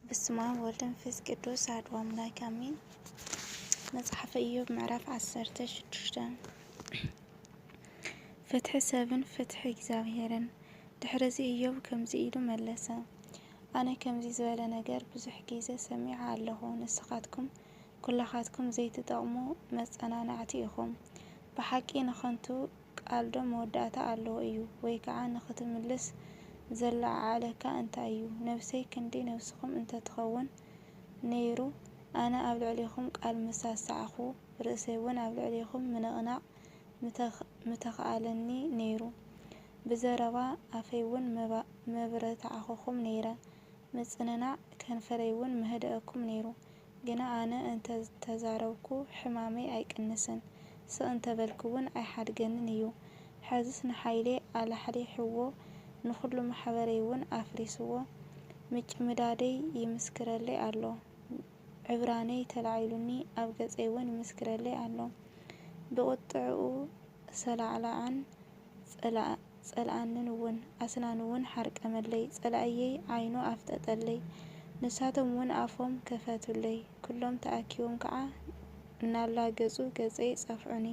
በስመ አብ ወወልድ ወመንፈስ ቅዱስ አሐዱ አምላክ አሜን። መጽሓፈ ኢዮብ ምዕራፍ ዓሰርተ ሽዱሽተ። ፍትሒ ሰብን ፍትሒ እግዚኣብሄርን። ድሕርዚ ኢዮብ ከምዚ ኢሉ መለሰ፣ ኣነ ከምዚ ዝበለ ነገር ብዙሕ ግዜ ሰሚዐ ኣለኹ። ንስኻትኩም ኩላኻትኩም ዘይትጠቕሙ መጸናናዕቲ ኢኹም። ብሓቂ ንኸንቱ ቃል ዶ መወዳእታ ኣለዎ እዩ? ወይ ከዓ ንኽትምልስ ዘለዓዕለካ እንታይ እዩ? ነብሰይ ክንዲ ነብስኹም እንተትኸውን ነይሩ፣ ኣነ ኣብ ልዕሌኹም ቃል ምሳሳዕኹ፣ ርእሰይ እውን ኣብ ልዕሌኹም ምንቕናቕ ምተኽ-፣ ምተኽኣለኒ ነይሩ። ብዘረባ ኣፈይ እውን መባ-፣ መብረታዕኹኹም ነይረ። ምጽንናዕ ከንፈረይ እውን መህደአኩም ነይሩ። ግና ኣነ እንተ ተዛረብኩ ሕማመይ ኣይቅንስን፣ ስቕ እንተ በልኩ እውን ኣይሓድገንን እዩ። ሕዝስ ንሓይለይ ኣላሕሊሕዎ፣ ንኹሉ ማሕበረይ እውን ኣፍሪስዎ። ምጭምዳደይ ይምስክረለይ ኣሎ፣ ዕብራነይ ተላዒሉኒ፣ ኣብ ገጸይ እውን ይምስክረለይ ኣሎ። ብቁጥዕኡ ሰላዕላዓን ጸላ-፣ ጸልኣንን እውን፣ ኣስናኑ እውን ሓርቀመለይ፣ ጸላእየይ ዓይኑ ኣፍጠጠለይ። ንሳቶም እውን ኣፎም ከፈቱለይ፣ ኩሎም ተኣኪቦም ከዓ እናላገጹ ገጸይ ጸፍዑኒ።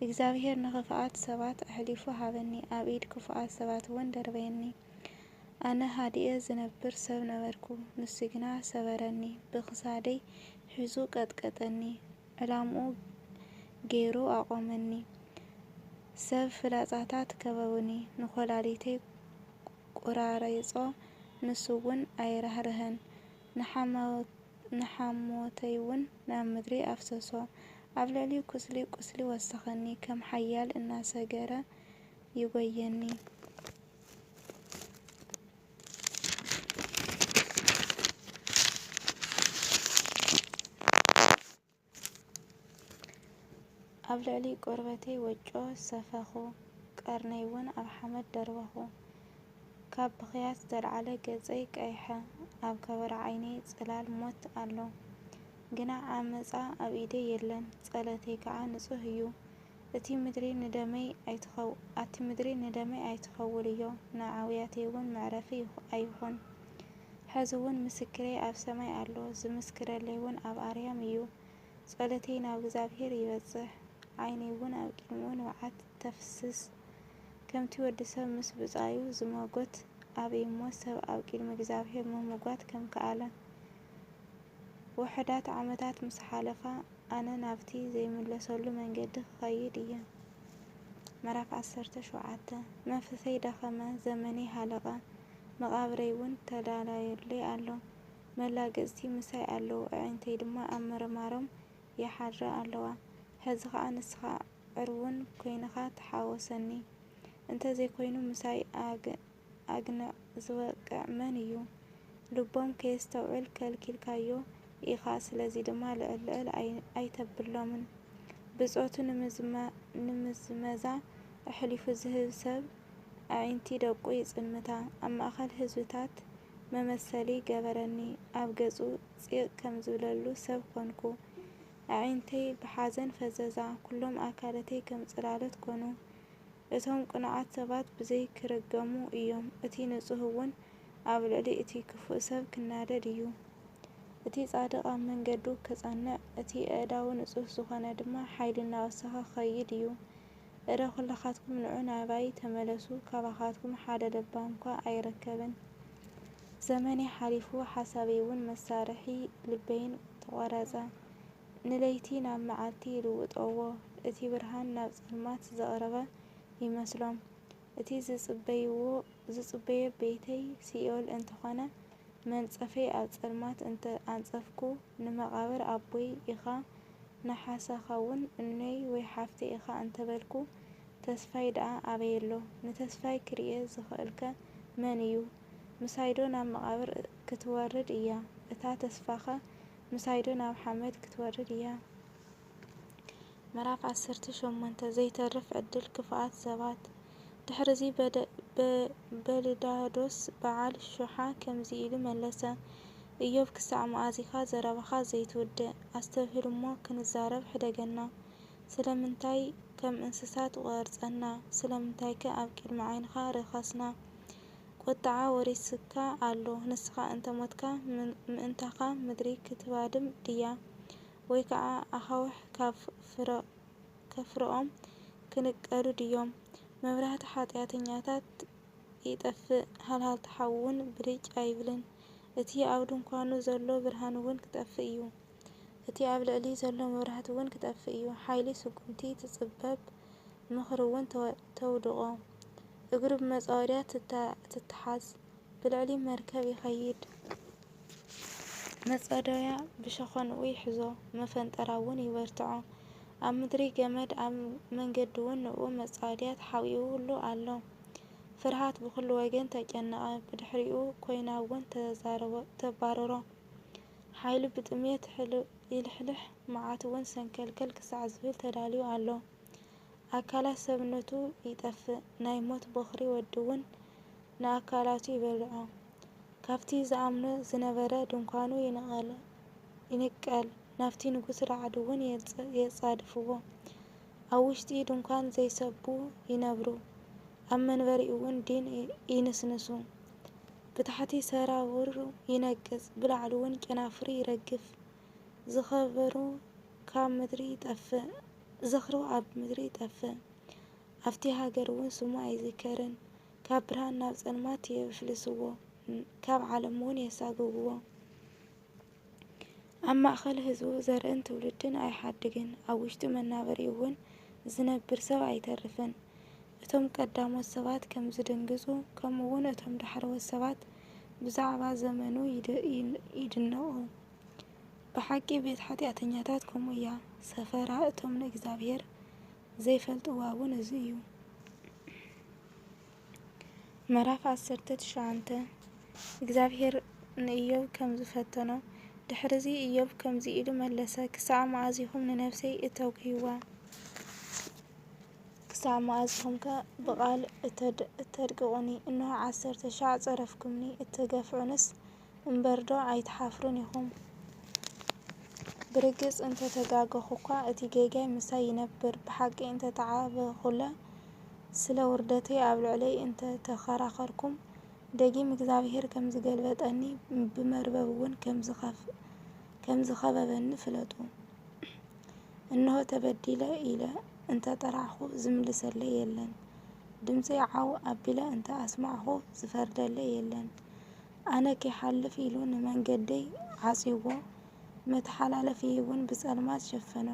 እግዚኣብሄር ንኽፉኣት ሰባት ኣሕሊፉ ሃበኒ፣ ኣብ ኢድ ክፉኣት ሰባት እውን ደርበየኒ። ኣነ ሃዲኤ ዝነብር ሰብ ነበርኩ፣ ንሱ ግና ሰበረኒ፣ ብኽሳደይ ሒዙ ቀጥቀጠኒ፣ ዕላምኡ ገይሩ ኣቖመኒ። ሰብ ፍላጻታት ከበቡኒ፣ ንኮላሊተይ ቁራሪጾ፣ ንሱ እውን ኣይራህርሀን። ንሓሞ-፣ ንሓሞተይ እውን ናብ ምድሪ ኣፍሰሶ። ኣብ ልዕሊኡ ቁስሊ ቁስሊ ወሰኸኒ፣ ከም ሓያል እናሰገረ ይጎየኒ። ኣብ ልዕሊ ቆርበተይ ወጮ ሰፈኹ፣ ቀርነይ እውን ኣብ ሓመድ ደርበኹ። ካብ ብኽያት ዝተልዓለ ገጸይ ቀይሐ፣ ኣብ ከበሮ ዓይነይ ጽላል ሞት ኣሎ። ግና ዓመጻ ኣብ ኢደይ የለን፣ ጸሎተይ ከዓ ንጹህ እዩ። እቲ ምድሪ ንደመይ ኣይትኸው-፣ ኣቲ ምድሪ ንደመይ ኣይትኸውልዮ፣ ንኣውያተይ እውን መዕረፊ ይኹ-፣ ኣይኹን። ሕዚ እውን ምስክረይ ኣብ ሰማይ ኣሎ፣ ዝምስክረለይ እውን ኣብ ኣርያም እዩ። ጸሎተይ ናብ እግዚኣብሄር ይበጽሕ፣ ዓይነይ እውን ኣብ ቅድሚኡ ንብዓት ተፍስስ። ከምቲ ወዲ ሰብ ምስ ብጻዩ ዝመጎት፣ ኣበይ እሞ ሰብ ኣብ ቅድሚ እግዚኣብሄር ምምጓት ከም ከኣለ። ውሑዳት ዓመታት ምስ ሓለፋ፣ ኣነ ናብቲ ዘይምለሰሉ መንገዲ ክኸይድ እየ። ምዕራፍ ዓሰርተ ሸውዓተ። መንፈሰይ ደኸመ፣ ዘመነይ ሃለቐ፣ መቓብረይ እውን ተዳላዩለይ ኣሎ። መላገጽቲ ምሳይ ኣለዉ፣ ኣዒንተይ ድማ ኣብ ምርማሮም ይሓድራ ኣለዋ። ሕዚ ኸኣ ንስኻ ዕርቡን ኮይንኻ ተሓወሰኒ። እንተዘይኮይኑ ምሳይ ኣግ-፣ ኣግንዕ ዝወቅዕ መን እዩ? ልቦም ከየስተውዕል ከልኪልካዮ ኢኻ፣ ስለዚ ድማ ልዕል ልዕል ኣይ-፣ ኣይተብሎምን። ብጾቱ ንምዝማ-፣ ንምዝመዛ ኣሕሊፉ ዝህብ ሰብ ኣዒንቲ ደቁ ይጽልምታ። ኣብ ማእከል ህዝብታት መመሰሊ ገበረኒ፣ ኣብ ገጹ ጺቕ ከም ዝብለሉ ሰብ ኾንኩ። ኣዒንተይ ብሓዘን ፈዘዛ፣ ኩሎም ኣካላተይ ከም ጽላሎት ኮኑ። እቶም ቅኑዓት ሰባት ብዘይ ክርገሙ እዮም፣ እቲ ንጹህ እውን ኣብ ልዕሊ እቲ ክፉእ ሰብ ክናደድ እዩ። እቲ ጻድቕ ኣብ መንገዱ ክጸንዕ፣ እቲ ኣእዳዉ ንጹህ ዝኾነ ድማ ሓይሊ እናወሰኸ ክኸይድ እዩ። እረ ኩልኻትኩም ንዑ ናባይ ተመለሱ፣ ካባኻትኩም ሓደ ለባም እኳ ኣይርከብን። ዘመነይ ሓሊፉ፣ ሓሳበይ እውን መሳርሒ ልበይን ተቖረጸ። ንለይቲ ናብ መዓልቲ ይልውጠዎ፣ እቲ ብርሃን ናብ ጸልማት ዝቐረበ ይመስሎም። እቲ ዝጽበይዎ፣ ዝጽበዮ ቤተይ ሲኦል እንተኾነ፣ መንጸፈይ ኣብ ጸልማት እንተ ኣንጸፍኩ፣ ንመቓብር ኣቦይ ኢኻ፣ ንሓሳኻውን እኖይ ወይ ሓፍተይ ኢኻ እንተበልኩ፣ ተስፋይ ደኣ ኣበይ ኣሎ? ንተስፋይ ክርእየ ዝኽእልከ መን እዩ? ምሳይዶ ናብ መቓብር ክትወርድ እያ? እታ ተስፋኸ ምሳይዶ ናብ ሓመድ ክትወርድ እያ? ምዕራፍ ዓሰርተ ሸሞንተ። ዘይተርፍ ዕድል ክፉኣት ሰባት። ድሕርዚ በደ-፣ በ-፣ በልዳዶስ በዓል ሹሓ ከምዚ ኢሉ መለሰ፣ እዮብ፣ ክሳዕ መኣዚኻ ዘረባኻ ዘይትውድእ? ኣስተብህል እሞ ክንዛረብ ሕደገና። ስለምንታይ ከም እንስሳ ትቖርጸና? ስለምንታይከ ኣብ ቅድሚ ዓይንኻ ረኸስና? ቁጥዓ ወሪስካ ኣሎ። ንስኻ እንተ ሞትካ፣ ምን-፣ ምእንታኻ ምድሪ ክትባድም ድያ? ወይ ከኣ ኣኻውሕ ካብ ፍረ-፣ ከፍርኦም ክንቀዱ ድዮም? መብራህቲ ሓጢኣተኛታት ይጠፍእ፣ ሃልሃልቲ ሓዊ እውን ብልጭ ኣይብልን። እቲ ኣብ ድንኳኑ ዘሎ ብርሃን እውን ክጠፍእ እዩ። እቲ ኣብ ልዕሊ ዘሎ መብራህቲ እውን ክጠፍእ እዩ። ሓይሊ ስጉምቲ ትጽበብ፣ ምኽሪ እውን ተወ-፣ ተውድቖ። እግሩ ብመጻወድያ ትታ-፣ ትተሓዝ፣ ብልዕሊ መርከብ ይኸይድ። መጻወድያ ብሸኾንኡ ይሕዞ፣ መፈንጠራ እውን ይበርትዖ። ኣብ ምድሪ ገመድ፣ ኣብ መንገዲ እውን ንኡ መጻወድያ ተሓቢኡሉ ኣሎ። ፍርሃት ብኹሉ ወገን ተጨነቐ፣ ብድሕሪኡ ኮይና እውን ተዛረቦ-፣ ተባረሮ። ሓይሉ ብጥሜት ሕል-፣ ይልሕልሕ፣ መዓት እውን ሰንከልከል ክሳዕ ዝብል ተዳልዩ ኣሎ። ኣካላት ሰብነቱ ይጠፍእ፣ ናይ ሞት በኹሪ ወዲ እውን ንኣካላቱ ይበልዖ። ካብቲ ዝኣምኖ ዝነበረ ድንኳኑ ይንቐል፣ ይንቀል፣ ናብቲ ንጉስ ራዕዲ እውን የጽ-፣ የጻድፍዎ። ኣብ ውሽጢ ድንኳን ዘይሰቡ ይነብሩ፣ ኣብ መንበሪኡ እውን ዲን ይ-፣ ይንስንሱ። ብታሕቲ ሰራውሩ ይነቅጽ፣ ብላዕሊ እውን ጨናፍሩ ይረግፍ። ዝኸበሩ ካብ ምድሪ ይጠፍእ፣ ዝኽሩ ኣብ ምድሪ ይጠፍእ። ኣብቲ ሃገር እውን ስሙ ኣይዝከርን። ካብ ብርሃን ናብ ጸልማት የፍልስዎ፣ ካብ ዓለም እውን የሳግውዎ። ኣብ ማእከል ህዝቡ ዘርእን ትውልድን ኣይሓድግን፣ ኣብ ውሽጢ መናበሪኡ እውን ዝነብር ሰብ ኣይተርፍን። እቶም ቀዳሞት ሰባት ከም ዝድንግጹ፣ ከምኡ እውን እቶም ዳሕረዎት ሰባት ብዛዕባ ዘመኑ ይድ-፣ ይን-፣ ይድነቑ። ብሓቂ ቤት ሓጢኣተኛታት ከምኡ እያ፣ ሰፈራ እቶም ንእግዚኣብሔር ዘይፈልጥዋ እውን እዚ እዩ። ምዕራፍ ዓሰርተ ትሽዓተ። እግዚኣብሄር ንእዮብ ከም ዝፈተኖ። ድሕርዚ እዮብ ከምዚ ኢሉ መለሰ፣ ክሳዕ መኣዝ ኢኹም ንነፍሰይ እተጉህይዋ? ክሳዕ መኣዝ ኢኹምከ ብቓል እተድ-፣ እተድቅቑኒ? እንሆ ዓሰርተ ሻዕ ጸረፍኩምኒ፣ እትገፍዑንስ እምበርዶ ኣይትሓፍሩን ኢኹም? ብርግጽ እንተ ተጋገኹ እኳ፣ እቲ ጌጋይ ምሳይ ይነብር፣ ብሓቂ እንተ ተዓበኹለ፣ ስለ ውርደተይ ኣብ ልዕለይ እንተ ተኸራኸርኩም፣ ደጊም እግዚኣብሄር ከም ዝገልበጠኒ፣ ብመርበብ እውን ከም ዝኸፍ-፣ ከም ዝኸበበኒ ፍለጡ። እንሆ ተበዲለ ኢለ እንተ ጠራዕኹ፣ ዝምልሰለይ የለን። ድምፀይ ዓው ኣቢለ እንተ ኣስማዕኹ፣ ዝፈርደለይ የለን። ኣነ ኪሓልፍ ኢሉ ንመንገደይ ዓጽይዎ፣ መተሓላለፊየይ እውን ብጸልማት ሸፈኖ።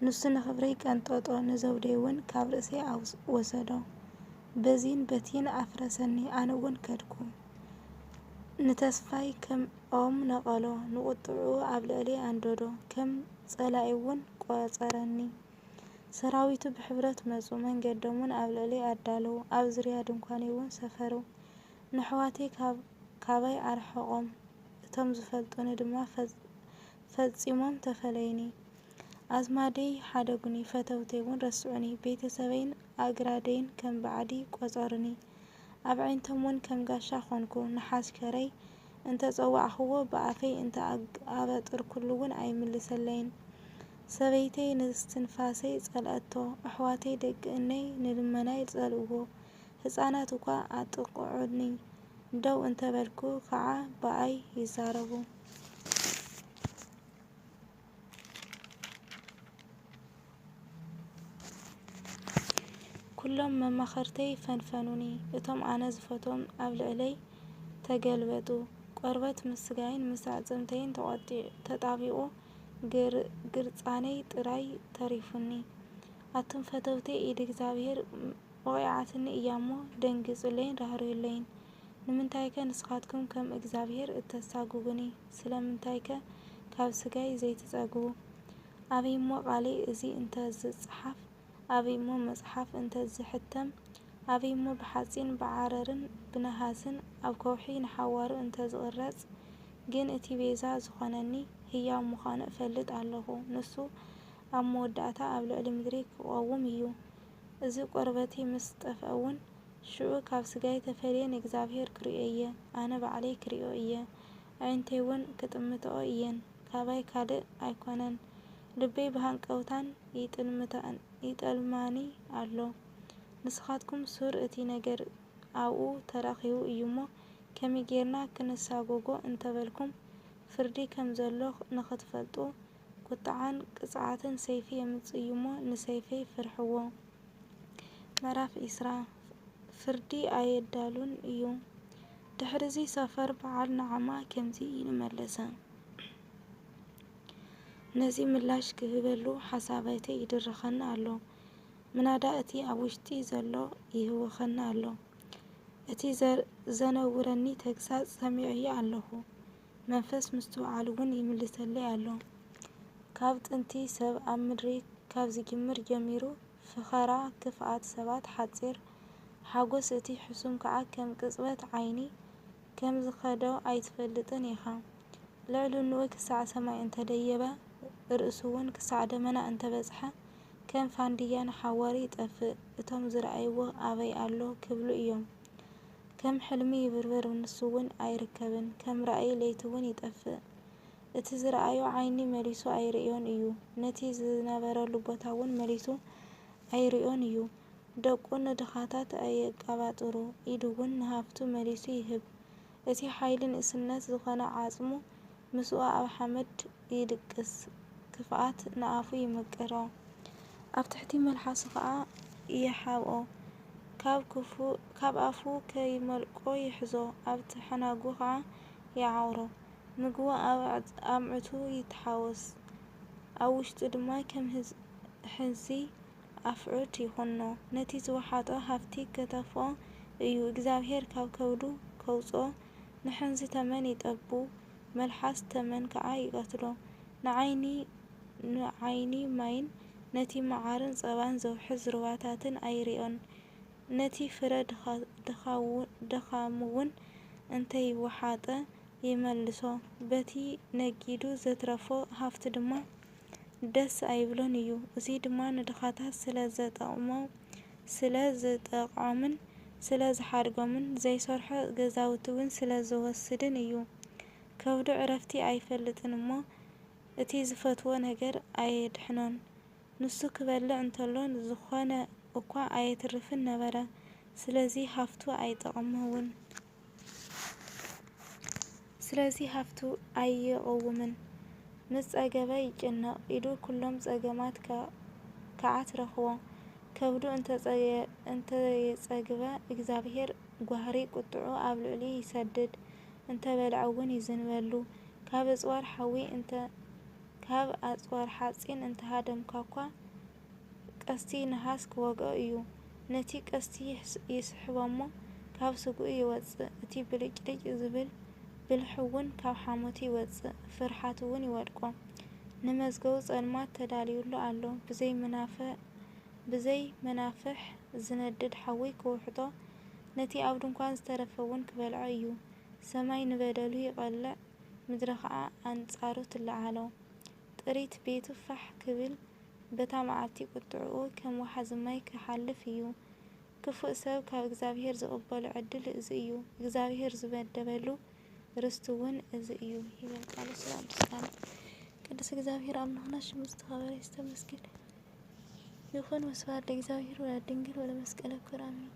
ንሱ ንኽብረይ ቀንጠጦ፣ ንዘውደይ እውን ካብ ርእሰይ ኣውስ-፣ ወሰዶ። በዚን በቲን ኣፍረሰኒ፣ ኣነ እውን ከድኩ። ንተስፋይ ከም ኦም ነቐሎ፣ ንቁጥዕኡ ኣብ ልዕለይ ኣንደዶ፣ ከም ጸላኢ እውን ቈጸረኒ። ሰራዊቱ ብሕብረት መጹ፣ መንገዶም እውን ኣብ ልዕለይ ኣዳለዉ፣ ኣብ ዙርያ ድንኳነይ እውን ሰፈሩ። ንኣሕዋተይ ካብ-፣ ካባይ ኣርሐቖም፣ እቶም ዝፈልጡኒ ድማ ፈጽ-፣ ፈጺሞም ተፈለዩኒ። ኣዝማደይ ሓደጉኒ፣ ፈተውተይ እውን ረስዑኒ፣ ቤተሰበይን ኣእጋደይን ከም ባዕዲ ቈጸሩኒ። ኣብ ኣዒንቶም እውን ከም ጋሻ ኾንኩ። ንሓሽከረይ እንተ ጸዋዕኽዎ፣ ብኣፈይ እንተ ኣግ-፣ ኣበጠርኩሉ እውን ኣይምልሰለይን። ሰበይተይ ንስትንፋሰይ ጸልኣቶ፣ ኣሕዋተይ ደቂ እነይ ንልመናይ ጸልእዎ። ህጻናት እኳ ኣጥቕዑኒ፣ ደው እንተ በልኩ ኸዓ ብኣይ ይዛረቡ። ኩሎም መማኽርተይ ፈንፈኑኒ፣ እቶም ኣነ ዝፈትዎም ኣብ ልዕለይ ተገልበጡ። ቆርበት ምስ ስጋይን ምስ ኣዕጽምተይን ተቖጢዑ፣ ተጣቢቑ፣ ግር-፣ ግርጻነይ ጥራይ ተሪፉኒ። ኣቱም ፈተውተይ፣ ኢድ እግዚኣብሄር ወቒዓትኒ እያ እሞ፣ ደንግጹለይን ራህርሁለይን። ንምንታይከ ንስኻትኩም ከም እግዚኣብሄር እተሳጉጉኒ? ስለምንታይከ ካብ ስጋይ ዘይትጸግቡ? ኣበይ እሞ ቃለይ እዚ እንተ ዝጸሓፍ? ኣበይ እሞ መጽሓፍ እንተ ዝሕተም? ኣበይ እሞ ብሓጺን ብዓረርን ብነሃስን ኣብ ከውሒ ንሓዋሩ እንተ ዝቕረጽ? ግን እቲ ቤዛ ዝኾነኒ ህያው ምዃኑ እፈልጥ ኣለኹ። ንሱ ኣብ መወዳእታ ኣብ ልዕሊ ምድሪ ክቐውም እዩ። እዚ ቆርበተይ ምስ ጠፍአ እውን፣ ሽዑ ካብ ስጋይ ተፈልየ ንእግዚኣብሄር ክርእዮ እየ፣ ኣነ ባዕለይ ክርእዮ እየ፣ ኣዒንተይ እውን ክጥምትኦ እየን፣ ካባይ ካልእ ኣይኮነን። ልበይ ብሃንቀውታን ይጥምታን፣ ይጠልማኒ ኣሎ። ንስኻትኩም ሱር እቲ ነገር ኣብኡ ተረኺቡ እዩ እሞ፣ ከመይ ጌርና ክንሳጎጎ እንተበልኩም፣ ፍርዲ ከም ዘሎ ንኽትፈልጡ፣ ቁጥዓን ቅጽዓትን ሰይፊ የምጽእ እዩ እሞ፣ ንሰይፈይ ፍርሕዎ። ምዕራፍ ዒስራ። ፍርዲ ኣየዳሉን እዩ። ድሕርዚ ሶፈር በዓል ናዕማ ከምዚ ኢሉ መለሰ፣ ነዚ ምላሽ ክህበሉ ሓሳባተይ ይድርኸኒ ኣሎ። ምናዳ እቲ ኣብ ውሽጢ ዘሎ ይህውኸኒ ኣሎ። እቲ ዘ-፣ ዘነውረኒ ተግሳጽ ሰሚዐዮ ኣለኹ። መንፈስ ምስትውዓል እውን ይምልሰለይ ኣሎ። ካብ ጥንቲ ሰብ ኣብ ምድሪ ካብ ዝጅምር ጀሚሩ፣ ፍኸራ ክፍኣት ሰባት ሓጺር፣ ሓጎስ እቲ ሕሱም ከኣ ከም ቅጽበት ዓይኒ ከም ዝኸዶ ኣይትፈልጥን ኢኻ። ልዕልንኡ ክሳዕ ሰማይ እንተደየበ፣ ርእሱውን ክሳዕ ደመና እንተበጽሐ፣ ከም ፋንድያ ንሓዋሩ ይጠፍእ። እቶም ዝረኣይዎ ኣበይ ኣሎ ክብሉ እዮም። ከም ሕልሚ ይብርብር፣ ንሱ እውን ኣይርከብን። ከም ራእይ ለይቲ እውን ይጠፍእ። እቲ ዝረኣዮ ዓይኒ መሊሱ ኣይርእዮን እዩ። ነቲ ዝነበረሉ ቦታ እውን መሊሱ ኣይርእዮን እዩ። ደቁ ንድኻታት ኣየቀባጥሩ፣ ኢዱ እውን ንሃፍቱ መሊሱ ይህብ። እቲ ሓይሊ ንእስነት ዝኾነ ዓጽሙ ምስኡ ኣብ ሓመድ ይድቅስ፣ ክፍኣት ንኣፉ ይምቅሮ፣ ኣብ ትሕቲ መልሓሱ ኸኣ ይሓብኦ። ካብ ክፉ-፣ ካብ ኣፉ ከይመልቆ ይሕዞ፣ ኣብ ትሕናጉ ኸኣ ይዓቑሮ። ምግቡ ኣብ ኣዕ-፣ ኣምዕቱ ይተሓወስ፣ ኣብ ውሽጡ ድማ ከም ህዝ-፣ ሕንዚ ኣፍዑድ ይኹኖ። ነቲ ዝወሓጦ ሃብቲ ከተፍኦ እዩ፣ እግዚኣብሄር ካብ ከብዱ ከውጽኦ። ንሕንዚ ተመን ይጠቡ፣ መልሓስ ተመን ከኣ ይቐትሎ። ንዓይኒ፣ ንዓይኒ ማይን ነቲ መዓርን ጸባን ዘውሕዝ ሩባታትን ኣይርእዮን። ነቲ ፍረ ድኻ-፣ ድኻው-፣ ድኻሙውን እንተይወሓጠ ይመልሶ፣ በቲ ነጊዱ ዘትረፎ ሃብቲ ድማ ደስ ኣይብሎን እዩ። እዚ ድማ ንድኻታት ስለ ዘጠቕሞ-፣ ስለ ዝጠቕዖምን ስለ ዝሓድጎምን፣ ዘይሰርሖ ገዛውቲ እውን ስለ ዝወስድን እዩ። ከብዱ ዕረፍቲ ኣይፈልጥን እሞ፣ እቲ ዝፈትዎ ነገር ኣየድሕኖን። ንሱ ክበልዕ እንተሎ፣ ዝኾነ እኳ ኣየትርፍን ነበረ። ስለዚ ሃብቱ ኣይጠቕሞን። ስለዚ ሃብቱ ኣይቕውምን። ምስ ጸገበ ይጭነቕ፣ ኢዱ ኩሎም ጸገማት ከ-፣ ከኣ ትረኽቦ። ከብዱ እንተጸገ-፣ እንተየጸግበ፣ እግዚኣብሄር ጓህሪ ቁጥዑ ኣብ ልዕሊኡ ይሰድድ፣ እንተበልዐ እውን ይዝንበሉ። ካብ ኣጽዋር ሓዊ እንተ-፣ ካብ ኣጽዋር ሓጺን እንተሃደምካ እኳ፣ ቀስቲ ነሃስ ክወግኦ እዩ። ነቲ ቀስቲ ይሕስ-፣ ይስሕቦ እሞ፣ ካብ ስግኡ ይወጽእ። እቲ ብልጭልጭ ዝብል ብልሒ እውን ካብ ሓሞቱ ይወጽእ፣ ፍርሓት እውን ይወድቆ። ንመዝገቡ ጸልማት ተዳልዩሉ ኣሎ፣ ብዘይ መናፈ-፣ ብዘይ መናፍሕ ዝነድድ ሓዊ ክውሕጦ፣ ነቲ ኣብ ድንኳን ዝተረፈ እውን ክበልዖ እዩ። ሰማይ ንበደሉ ይቐልዕ፣ ምድሪ ኸኣ ኣንጻሩ ትለዓሎ። ጥሪት ቤቱ ፋሕ ክብል፣ በታ መዓልቲ ቁጥዕኡ ከም ወሓዚ ማይ ክሓልፍ እዩ። ክፉእ ሰብ ካብ እግዚኣብሄር ዝቕበሎ ዕድል እዚ እዩ፣ እግዚኣብሄር ዝመደበሉ ርስቲ እውን እዚ እዩ ይብል ቃሉ። ሰላም ሰላም። ቅዱስ እግዚኣብሄር ኣምላኽና ሽሙ ዝተኸበረ ይስተመስገን ይኹን። ወስብሐት ለእግዚኣብሄር ወለድንግል ወለመስቀለ ክቡር ኣሜን።